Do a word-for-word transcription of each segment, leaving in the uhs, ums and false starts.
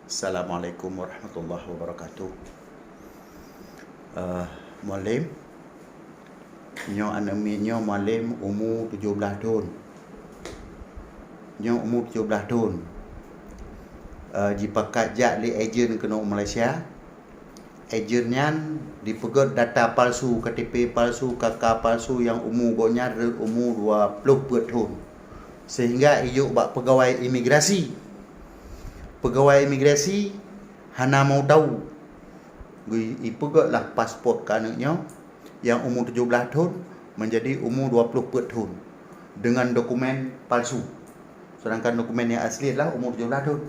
Assalamualaikum warahmatullahi wabarakatuh. Eh, Mualem, nyoe aneuk miet nyoe Mualem umu tujoh blaih thon. Nyoe umu tujoh blaih thon. Eh, jipakat jak lé ejen keunoe u Malaysia. Ejen nyan dipeugét data palsu, K T P palsu, K K palsu nyang umu gobnyan rhot umu dua ploh peuet thon. Sehingga ijok bak peugawai imigrasi. Peugawai imigrasi hana mau tahu. Geu-, ipeugét lah paspot keu aneuk nyoe nyang umu tujoh blaih thon menjadi umu dua ploh peuet thon dengan dokumen palsu. Sedangkan dokumen nyang asli adalah umu tujoh blaih thon.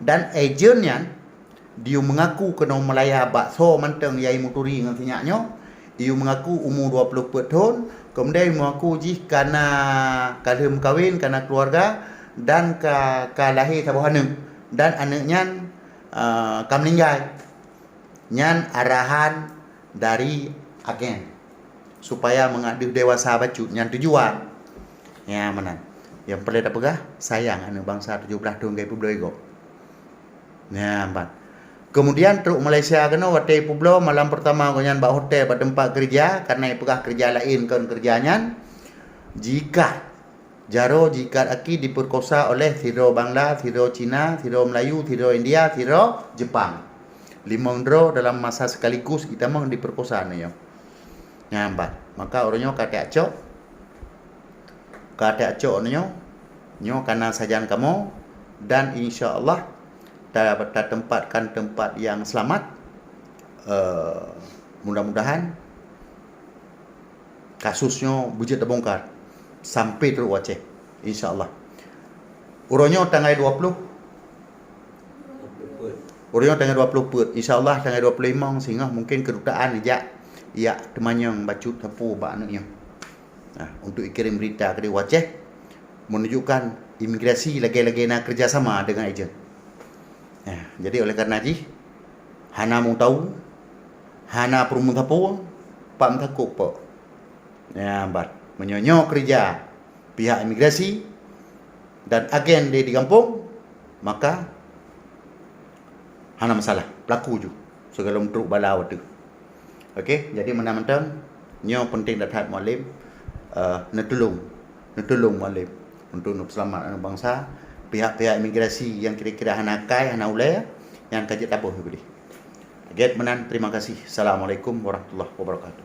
Dan ejen nyan, diyue meungaku keunoe meulaya bak soe mantong nyang imuturi ngon sinyak nyoe, iyue meungaku umu dua ploh peuet thon, keumudian meungaku jih kana ka lheueh meukawen, kana keuluwarga, dan ka, ka lahé saboh aneuk, dan aneuk nyan, eh, ka meuninggai. Nyan arahan dari agen supaya mangat deuh dewasa bacut, nyan tujuan. Nyan meunan. Nyang peureulée tapeugah, sayang aneuk bansa tujoh blaih thon ka ipeubloe gob. Nyan ban. Keumudian trok Malaysia keunoe, watée ipeubloe malam peurtama gobnyan bak hotel, bak teumpat keureuja, kareuna ipeugah keureuja laén kon keureuja nyan. Jika jaroe jiikat aki dipeurkosa oleh sidroe Bangla, sidroe Cina, sidroe Melayu, sidroe India, sidroe Jepang. Limong droe dalam masa sekaligus itamong dipeurkosa nyoe. Nyan ban. Maka uroe nyoe ka tacok, ka tacok nyoe, nyoe kana sajan kamoe, dan insya Allah ta-, tatempatkan tempat yang selamat. Eh, mudah-mudahan kasus nyoe beujeuet teubongkar sampai trok u Aceh, insya Allah. Uroe nyoe tanggai dua ploh, uroe nyoe tanggai dua ploh peuet, insya Allah tanggai dua ploh limong singoh mungkin keudutaan jak, jak teumanyong bacut sapeue bak aneuk nyoe. Nah, untuk ikirim berita keudeh u Aceh, menunjukkan imigrasi lagée-lagée na kerjasama dengan ejen. Nah, jadi oleh karena jih, hana mau tahu, hana peurumoh sapeue, pak meutakot pok. Nyan ban. Meunyoe nyoe keureuja pihak imigrasi dan agen di, di gampông, maka hana masalah, pelaku ju sigohlom trok bala watée. Oke, jadi meunan mantong, nyoe penting that-that Mualem, eh, neutulông, neutulông Mualem untuk neupeuseulamat aneuk bansa. Pihak-pihak imigrasi nyang kira-kira hana akai, hana ulée, nyan ka jeuet taboh keudeh. Gét meunan, terima kasih. Assalamualaikum warahmatullahi wabarakatuh.